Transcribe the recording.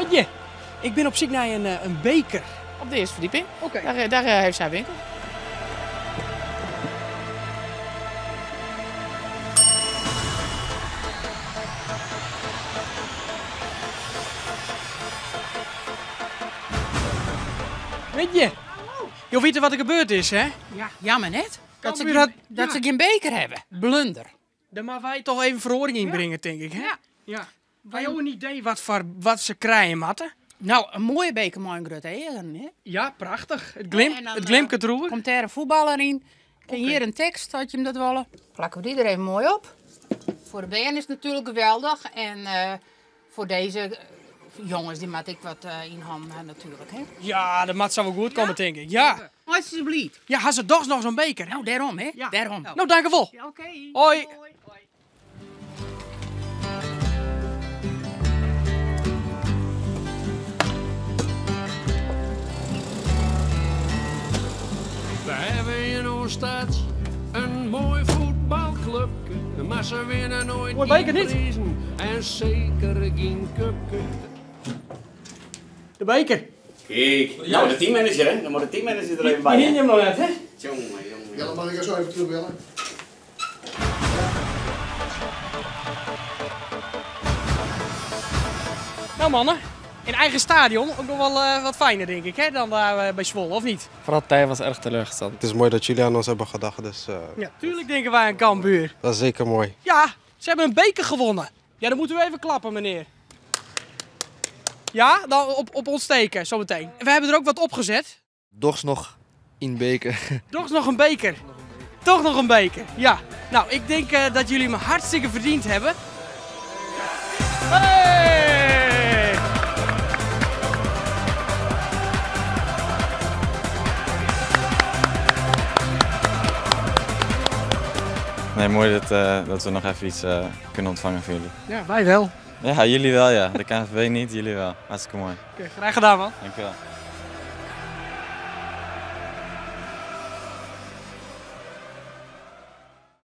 Middei, ik bin op syk nei in, in beker. Op de eerste verdieping. Oké. Daar, daar heeft zij winkel. Middei. Jo witte wat der gebeurd is, hè? Ja, jammer net. Dat ze, Cambuur geen, dat ja. ze geen beker hebben. Blunder. Daar moatte wy toch even feroaring yn bringe, tink ik, hè? Ja. Ja. Ha jo in idee wat, foar, wat se krije moatte? Nou, in moaie beker mei in grutte eagen, hè? Ja, prachtich. It glim, En dan, it glimket deroer. Komt dêr in fuotballer yn. Kin hjir in tekst, as jim dat wolle. Plakke we dy der even moai op. Foar de bern is it natuerlik geweldich. En foar dizze jonges, dy moatte ek wat yn hannen ha natuerlik, hè? Ja, dat moat sa wol goed komme, tink ik. Ja. Meitsje se bliid. Ja, ha se dochs noch sa'n beker? Nou, dêrom, hè? Ja. Dêrom. No, dankewol. Ja, oké. Hoi. We hebben in onze stad een mooi voetbalclubje, maar ze winnen nooit Mooi beker geen niet? prijzen en zeker geen cupje. De beker. Kijk, nou de teammanager hè, dan moet de teammanager er even bij. Die hing hè. hem nog net, hè? Jongen, jongen. Jelle, mag ik jou zo even terugbellen? Nou mannen, in eigen stadion ook nog wel wat fijner denk ik hè, dan daar bij Zwolle, of niet? Vooral Tij was erg teleurgesteld. Het is mooi dat jullie aan ons hebben gedacht, dus Ja, tuurlijk denken wij aan Cambuur. dat is zeker mooi. Ja, ze hebben een beker gewonnen. Ja, dan moeten we even klappen, meneer. Ja, dan op ons teken, zometeen. We hebben er ook wat opgezet. Dochs noch in beker. Toch nog een beker. Toch nog een beker, ja. Nou, ik denk dat jullie hem hartstikke verdiend hebben. Hey! Nee, mooi dat we nog even iets kunnen ontvangen van jullie. Ja, wij wel. Ja, jullie wel ja. De KNVB niet, jullie wel. Hartstikke mooi. Oké, graag gedaan man. Dankjewel.